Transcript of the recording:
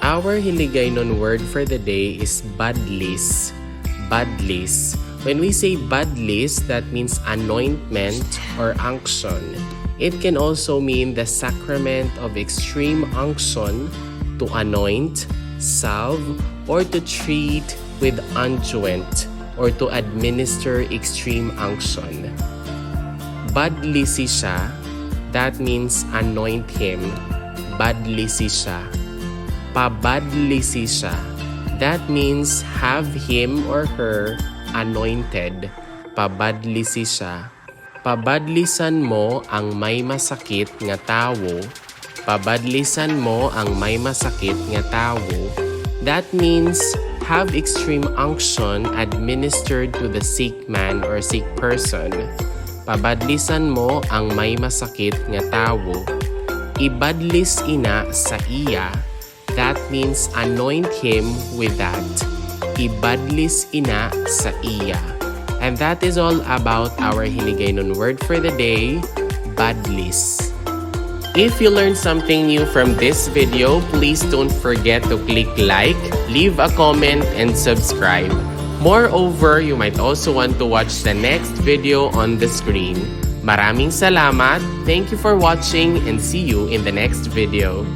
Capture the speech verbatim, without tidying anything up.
Our Hiligaynon word for the day is badlis. Badlis. When we say badlis, that means anointment or unction. It can also mean the sacrament of extreme unction, to anoint, salve, or to treat with unguent or to administer extreme unction. Badlisi siya, that means anoint him. Badlisi siya. Pabadlisi siya, that means have him or her anointed. Pabadlisi siya. Pabadlisan mo ang may masakit nga tawo. Pabadlisan mo ang may masakit nga tawo. That means have extreme unction administered to the sick man or sick person. Pabadlisan mo ang may masakit nga tawo. Ibadlis ina sa iya. That means anoint him with that. Ibadlis ina sa iya. And that is all about our Hiligaynon word for the day, badlis. If you learned something new from this video, please don't forget to click like, leave a comment, and subscribe. Moreover, you might also want to watch the next video on the screen. Maraming salamat, thank you for watching, and see you in the next video.